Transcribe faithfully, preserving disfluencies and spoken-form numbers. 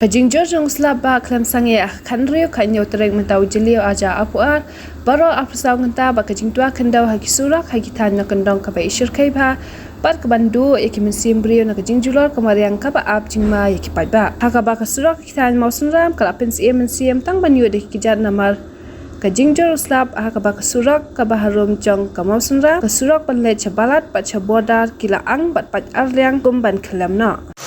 Ka jingjur jong u slap bah khlem sangeh ha ka khathynriew khathynñiew tarik mynta u Jylliew arhajar arphew ar baroh arphew saw kynta bad ka jingtwa khyndew ha ki surok ha ki thaiñ na kyndong kaba i shyrkhei bha bad kaban duh ïa ki mynsiem briew na ka jingjulor ka mariang kaba ap jingma ïa ki paidbah. Ha kaba ka surok ha ki thaiñ Mawsynram ka la pynsiem mynsiem tang ban ïuh da ki kjat namar ka jingjur u slap ha kaba ka surok kaba harum jong ka Mawsynram, ka surok ban leit sha Balat bad sha Border ki la ang bad pait arliang kum ban khyllem noh.